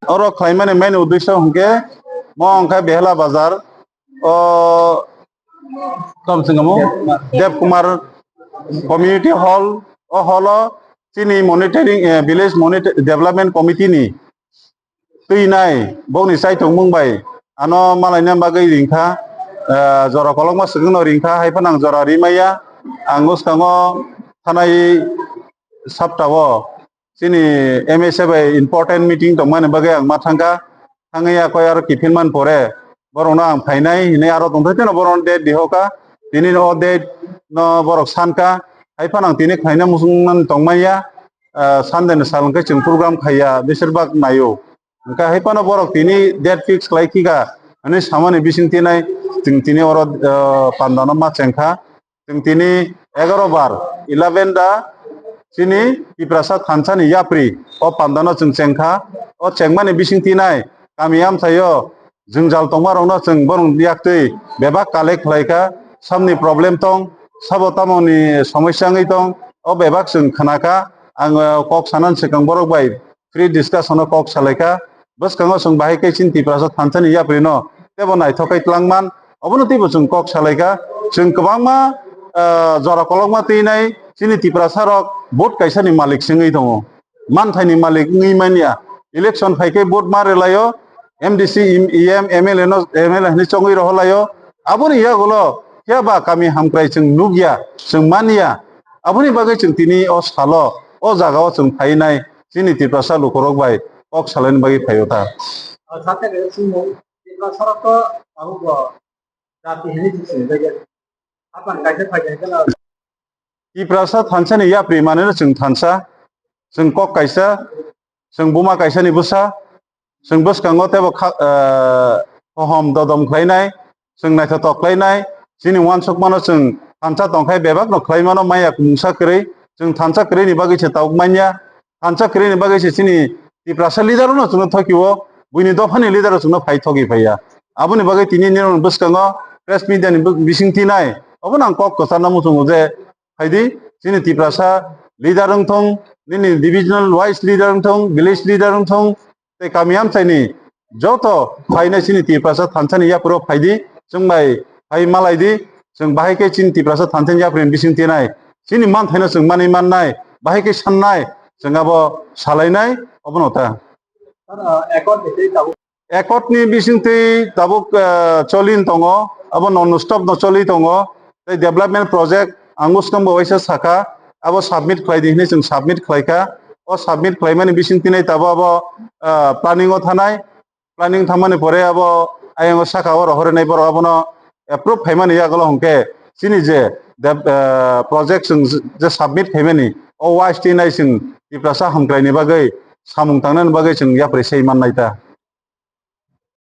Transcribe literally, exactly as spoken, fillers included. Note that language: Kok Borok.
Oro khlaimani main uddesho hwnkhe mo wngkha Behela Bazar, o, tamo se wngkha mo? Dev Kumar Community Hall, o hall o chini monitoring, eh, village monitor, development committee ni twi nai, bokni chaithokmung bai ano malaina bagwi ringkha, eh, jora kolokma swkangno ringkha, hai phano ang jora rimaya. Ang bwskango thanai saptao chini M S A bai important meeting tongmani bagwi ang ma thangkha. Thangwi yakoi aro kiphilmani pore borokno ang phainai hinwi aro tongthai teno borokno date dihoka. Tini o date no borok sankha. Hai phano ang tini khlaina muchungmani tongmanya. Ah, Sunday ni sal hwnkhe chwng program khaiya, beshirbak naio. Hwnkhe hai phano borok tini date fix khlai khika hinwi samani bising tinai chwng tini oro, ah, pandano ma chengkha. Chwng tini egaroh bar, eleven da, chini Tiprasa thansa ni yapri o pandano chwng chengkha. O chengmani bising tinai kami amchaio jwngjal tongma rokno chwng borok yaktwi bebak collect khlaikha. Samni problem tong, sabo tamoni somosya wngwi tong, o bebak chwng khnakha. Ang, eh, kok sanani swkang borok bai free discussion o kok salaikha. Bwskango chwng bahai khe chini Tiprasa thansa ni yapri no tebo naithok khe twlangman. Obono teibo chwng kok salaikha. Chwng kwbangma, ah, jora kolokma twinai chini Tiprasa rok vote kaisa ni malik se wngwi tongo. Manthai ni malik wngwi manya. Election phai khe vote ma rwlaio. M D C, E M, M L A no, M L A hinwi chongwi rohorlaio. Aboni yagulo phiya ba kami hamkrai chwng nukya, chwng manya. Aboni bagwi chwng tini o salo, o jagao chwng phainai chini Tiprasa lukurok bai kok salaini bagwi phaio ta. O, sate re chwng Tiprasa rok to abo bo jati hinwi chwng sini bagwi. Apan kaisa phai kaisa na. Tiprasa thansa ni yapri manwi no chwng thansa, chwng kok kaisa, chwng buma kaisa ni bwsa, chwng bwskango teibo kha-, eh, hohom dodom khlainai, chwng naithotok khlainai, chini uansukmano chwng thansa tongkhai bebakno khlaimano maya mungsa kwrwi, chwng thansa kwrwini bagwi se tabuk manya, thansa kwrwini bagwi se chini Tiprasa leader-no chwngno thokio, buini dophani leader-o chwngno phai thokgwi phaiya. Aboni bagwi tini nini bwskango press media ni bw-, bising tinai, obono ang kok kwcharno muchungo je, phaidi, chini Tiprasa leader wngthong, nini divisional wise leader wngthong, village leader wngthong, tei kami amchaini joto phainai chini Tiprasa thansani yaphuro phaidi, chwng bai phai malaidi, chwng bahai khe chini Tiprasa thansani yaphuruni bising tinai, chini manthaino chwng manwi mannai, bahai khe sannai, chwng abo salainai, obono ta. Accord ni bisingtwi tabuk, eh, cholin tongo, abo non stop no choli tongo, tei development project ang bwskango waisa sakha, abo submit khlai di hinwi chwng submit khlaikha. O submit khlaimani bisingtwi nai tabuk abo, eh, planning o thanai, planning thangmani pore abo ayang o saka o rohornai borok abono approve khaimani yagulo hwnkhe chini je dep-, eh, project chwng je submit khaimani o waistwi nai chwng Tiprasa hamkraini bagwi samung tangnani bagwi chwng yapri sai mannai ta.